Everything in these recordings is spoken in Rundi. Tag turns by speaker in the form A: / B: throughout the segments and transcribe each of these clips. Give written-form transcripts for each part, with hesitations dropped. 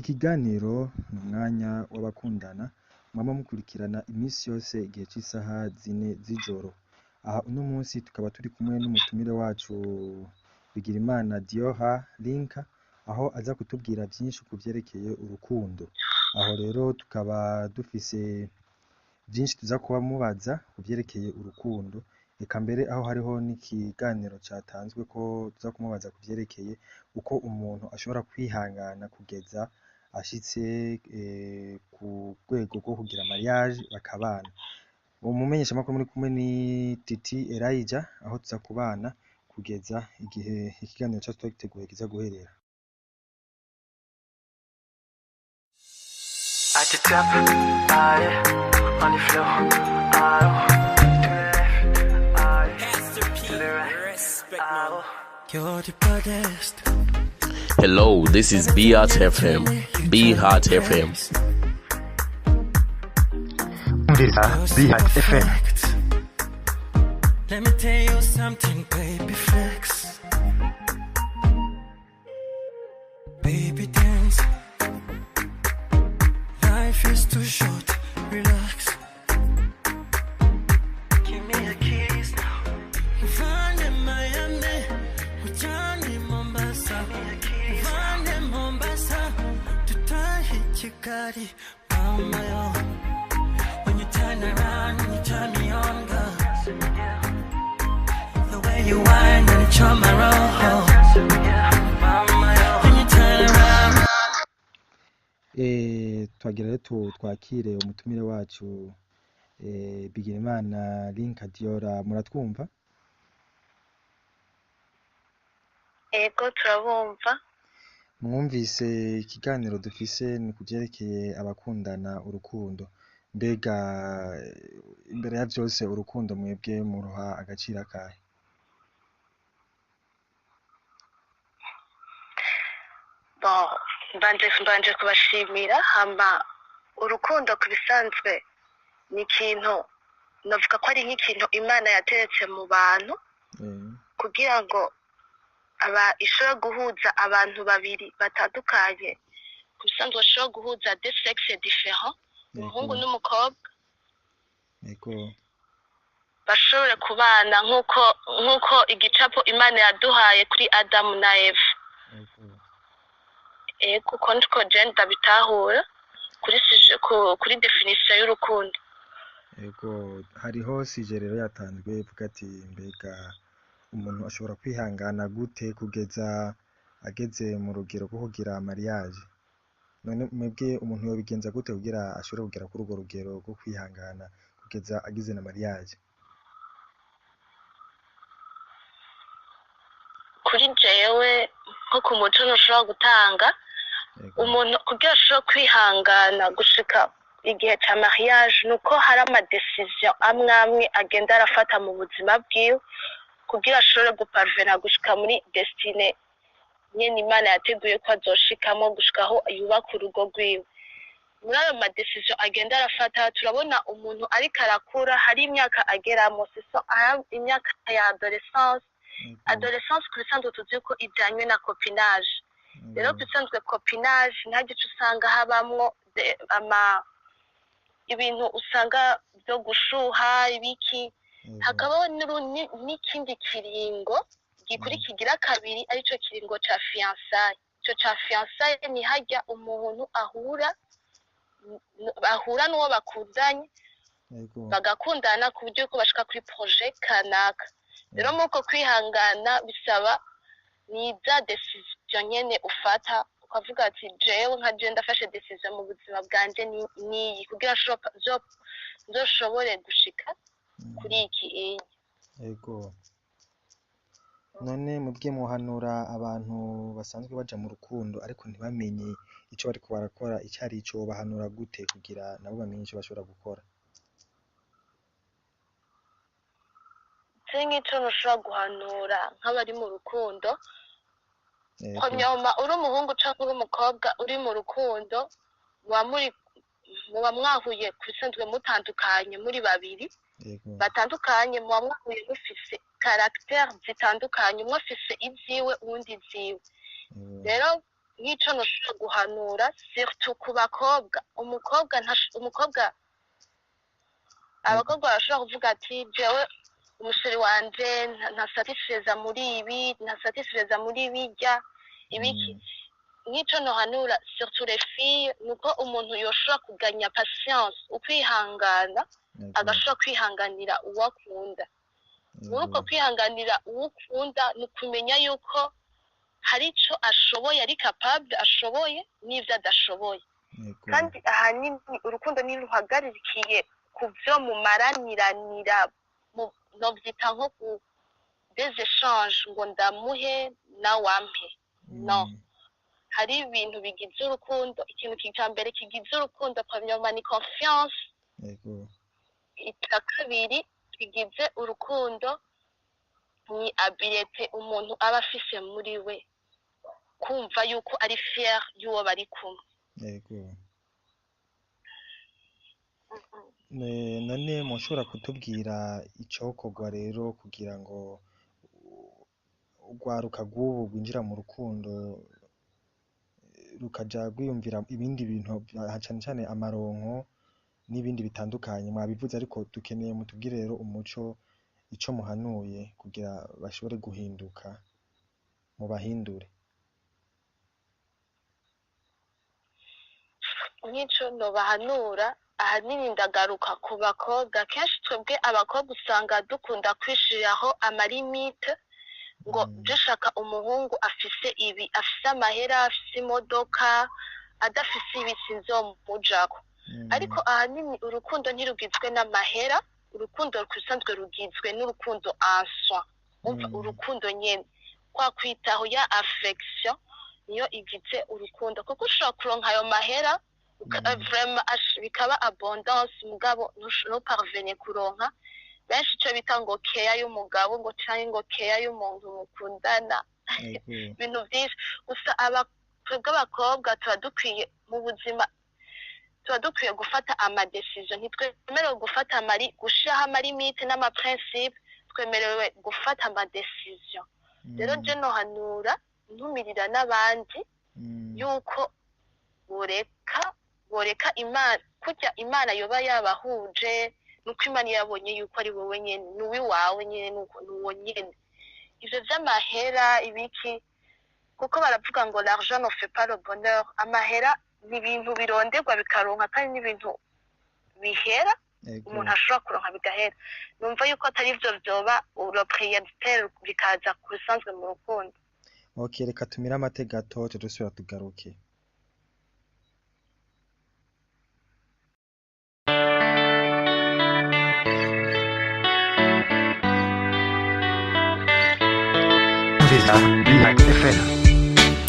A: Ikiganiro ni umwanya w'abakundana mwama mukurikirana iminsi yose igihe c'isaha 4 z'ijoro. Aha uno munsi tukaba turi kumwe n'umutumire wacu Bigirimana Dioha Linka, aho aza kutubwira vyinshi ku vyerekeye urukundo. Aho rero tukaba dufise vyinshi tuza kuba mubaza ku vyerekeye urukundo, eka mbere aho hariho n'ikiganiro catanzwe ko tuza kumubaza ku vyerekeye uko umuntu ashobora kwihangana kugeza ashitse ku rwego rwo kugira mariage bakabana. Umumenyeshamakuru muri kumwe ni Titi Elijah, aho tuza kubana kugeza igihe ikiganiro cacu twagiteguye kiza guherera.
B: At the top, allez, on the floor, allô, to the left, allez, to the right, allô. You're the baddest.
C: Hello, this is B Heart FM. B Heart FM.
D: Umviriza Bihat FM.
B: Let me tell you something, baby, flex. Baby, dance. Life is too short, relax. Give me a kiss now. Find in Miami, Johnny Mombasa. Find in Mombasa, tutahi Kigali, mama yo. When you turn around, you turn me on, girl. The way you whine and charm my roll. When you turn around.
A: Twagira rero twakire umutumire wacu Bigirimana Linka Diora, muratwumva?
E: Ego, turabumva.
A: Mwumvise ikiganiro dufise ni kuvyerekeye abakundana, urukundo. Mbega imbere ya vyose urukundo mwebwe muruha agaciro akahe?
E: Bon, mbanje kubashimira. Hama urukundo ku bisanzwe ni ikintu navuga ko ari nk'ikintu Imana yateretse mu bantu kugira ngo aba ishobora guhuza abantu babiri batandukanye. Ku bisanzwe bashobora guhuza des sexes différents, umuhungu n'umukobwa, bashobore kubana nk'uko igicapo Imana yaduhaye kuri Adamu na Eva. Ego, uko niko je ndabitahura kuri sujet, kuri définition y'urukundo.
A: Ego, hariho sujet rero yatanzwe ivuga ati mbega umuntu ashobora kwihangana gute kugeza ageze mu rugero rwo kugira mariage? None mwebwe umuntu yobigenza gute kugira ashobore kugera kuri urwo rugero rwo kwihangana kugeza agize na mariage?
E: Kuri jewe nko ku muco ntushobora gutanga umuntu kugira ashobore kwihangana gushika igihe ca mariage, nuko hari ama décision amwe amwe agenda arafata mu buzima bwiwe kugira ashobore guparvena gushika muri destinée nyene Imana yateguye ko azoshikamo, gushika aho yubaka urugo rwiwe. Muri ayo ma décision agenda arafata, turabona umuntu ariko arakura, hari imyaka ageramo, c'est ça, imyaka ya adolescence. Adolescence ku bisanzwe tuzi ko ijanywe na copinage. Rero ku bisanzwe copinage nta gice usanga habamwo ama ibintu usanga byo gushuha ibiki. Hakabaho n'ikindi kiringo gikurikigira kabiri, arico kiringo ca fiançailles. Ico ca fiançailles ni harya umuntu ahura n'uwo bakundanye, bagakundana ku buryo ko bashika kuri projet kanaka. Rero muri uko kwihangana bisaba ni za décision nyene ufata, ukavuga ati jewe nka jewe ndafashe décision mu buzima bwanje niyi kugira nzoshobore gushika kuri iki iyi.
A: Ego. None mubwiye muhanura abantu basanzwe baja mu rukundo ariko ntibamenye ico bariko barakora ico ari cyo, bahanura gute kugira nabo bamenye ico bashobora gukora?
E: Se nk'ico ntushobora guhanura nk'abari mu rukundo, premièrement uri umuhungu canke uri umukobwa uri mu rukundo, muba mwahuye ku bisanzwe mutandukanye, muri babiri batandukanye, muba mwahuye mufise caractère zitandukanye, umwe afise ivyiwe uwundi ivyiwe. Rero Nk'ico noshobora guhanura, surtout ku bakobwa, umukobwa umukobwa, abakobwa barashobora kuvuga ati: "Jewe umuchéri wanje ntasatisfeza muri ibi, ntasatisfeza muri bijya ibiki." Nk'ico nohanura surtout les filles, nuko umuntu yoshobora kuganya patience, ukwihangana, agashobora kwihanganira uwo akunda. Muri uko kwihanganira uwo ukunda, ni ukumenya yuko hari ico ashoboye, ari capable, ashoboye n'ivyo adashoboye. Kandi ahanini urukundo ntiruhagararikiye ku vyo mumaraniranira, novyita nko ku des échanges, ngo ndamuhe nawe ampe. No hari ibintu bigize urukundo. Ikintu cya mbere kigize urukundo, premièrement, ni confiance. Icya kabiri kigize urukundo ni habileté umuntu aba afise muri we, kumva yuko ari fier y'uwo bari kumwe.
A: None mushobora kutubwira icokorwa rero kugira ngo urwaruka rw'ubu rwinjira mu rukundo rukaja rwiyumvira ibindi bintu, cane cane amaronko n'ibindi bitandukanye mwabivuze, ariko dukeneye mutubwire rero umuco, ico muhanuye kugira bashobore guhinduka, mubahindure?
E: Nk'ico nobahanura, ahanini ndagaruka ku bakobwa. Kenshi twebwe abakobwa usanga dukunda kwishiriraho amalimites, ngo dushaka umuhungu afise ibi, afise amahera, afise imodoka, adafise ibi sinzomujako. Ariko ahanini urukundo ntirugizwe n'amahera. Urukundo kusanzwe rugizwe n'urukundo en soi. Umva, urukundo nyene, kwa kwitaho, ya affection, niyo igize urukundo, kuko ushobora kuronka ayo mahera vraiment bikaba abondance, mugabo ntuparvenye kuronka benshi ico bita ngo keya y'umugabo, ngo canke ngo keya y'umuntu mukundana, ibintu vyinshi. Gusa aba twebwe abakobwa tuba dukwiye mu buzima, tuba dukwiye gufata amadécisions. Ntitwemerewe gufata amari, gushiraho amalimites n'amaprincipes, twemerewe gufata amadécisions. Rero je nohanura, ntumirira n'abandi yuko boreka Imana, kurya Imana yoba yabahuje, nuko Imana yabonye yuko ari wowe nyene, ni uwiwawe nyene, nuko ni uwo nyene. Ivyo vy'amahera ibiki, kuko baravuga ngo "l'argent ne fait pas le bonheur". Amahera ni ibintu bironderwa bikaronka, kandi n'ibintu bihera. Umuntu ashobora kuronka bigahera. Numva yuko atari ivyo vyoba le prioritaire, bikaza ku bisanzwe mu rukundo.
A: Okay, reka tumire amate gato, dusubira tugaruke.
D: Umviriza BH FM.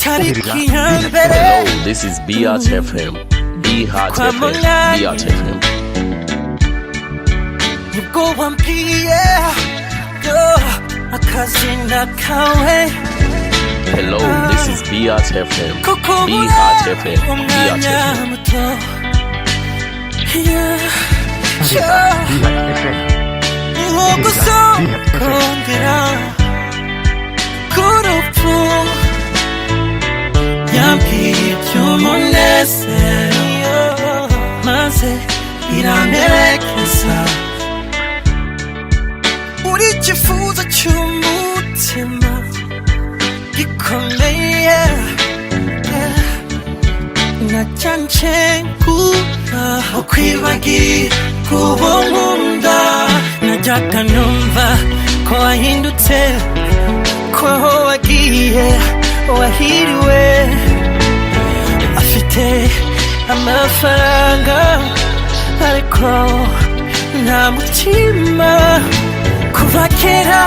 B: Tariki ya mbere.
C: Hello, this is BH FM. BH FM. BH FM.
B: Nibwo wambwiye yo akazina kawe.
C: Hello, this is BH FM.
B: Kuko
C: BH FM. BH
B: umwanya
C: FM.
B: muto. Yeah,
D: Umviriza
B: yeah.
D: BH FM.
B: Ni nko gusokongera k'urupfu. Yambwiye iby'umunezero maze biramperekeza. Uri icyifuzo cy'umutima gikomeye najya nshengura ukwibagira kubo nkunda. Najyaga numva ko wahindutse, ko aho wagiye wahiriwe, afite amafaranga ariko nta mutima kuva kera.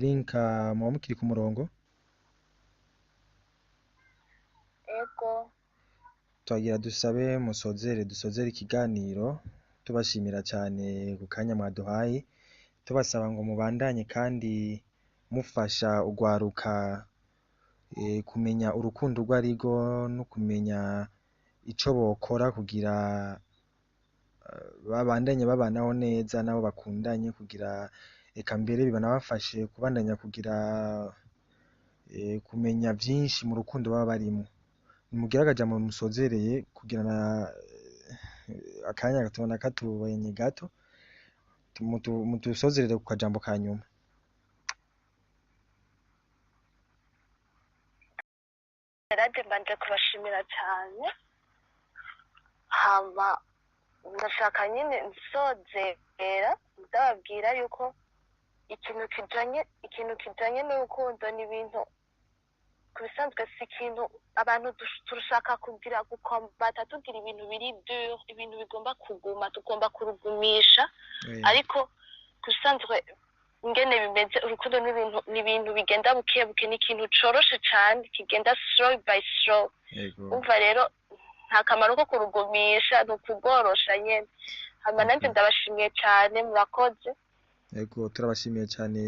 A: Linka, muba mukiri ku murongo?
E: Ego.
A: Twagira dusabe musozere, dusozere ikiganiro, tubashimira cyane ku kanya mwaduhaye, tubasaba ngo mubandanye kandi mufasha ugwaruka kumenya urukundo urwo arirwo no kumenya ico bokora kugira babandanye babanaho neza n'abo bakundanye, kugira eka mbere bibanabafashe kubandanya kugira kumenya vyinshi mu rukundo baba barimwo. Nimugire akajambo musozereye kugira na akanya tubona katubanye gato, mutusozerere ku kajambo ka nyuma.
E: Rade, mbanje kubashimira cyane. Hama ndashaka nyine nsozera ndababwira yuko ikintu kijanye n'urukundo ni ibintu ku bisanzwe si ikintu abantu turashaka kugira gukombata, tugira ibintu biri dur, ibintu bigomba kuguma, tugomba kurugumisha. Ariko ku bisanzwe ingene bimeze, urukundo ni ibintu bigenda buke buke, ni ikintu coroshe cane kigenda slow by slow. Umva rero, nta kamaro ko kurugumisha, ni ukugorosha nyene. Hama nanjye ndabashimiye cyane, murakoze.
A: Yego, turabashimiye cyane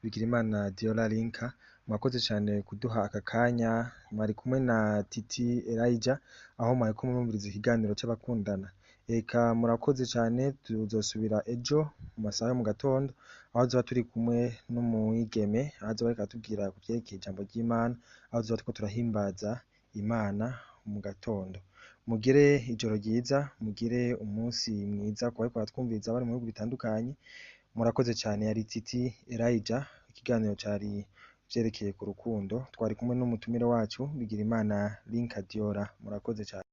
A: Bigirimana Diola Linka, mwakoze cyane kuduha aka kanya. Mwari kumwe na Titi Elijah, aho mwari kumwe murumviriza ikiganiro c'abakundana. Eka, murakoze cyane, tuzosubira ejo mu masaha yo mu gatondo, aho tuzoba turi kumwe n'umwigeme, aho azoba ariko aratubwira ku vyerekeye ijambo ry'Imana, aho tuzoba turiko turahimbaza Imana mu gatondo. Mugire ijoro ryiza, mugire umunsi mwiza ku bariko baratwumviriza bari mu bihugu bitandukanye. Murakoze cyane, yari Titi Elijah, ikiganiro cari vyerekeye ku rukundo, twari kumwe n'umutumire wacu Bigirimana Linka Diora. Murakoze cyane.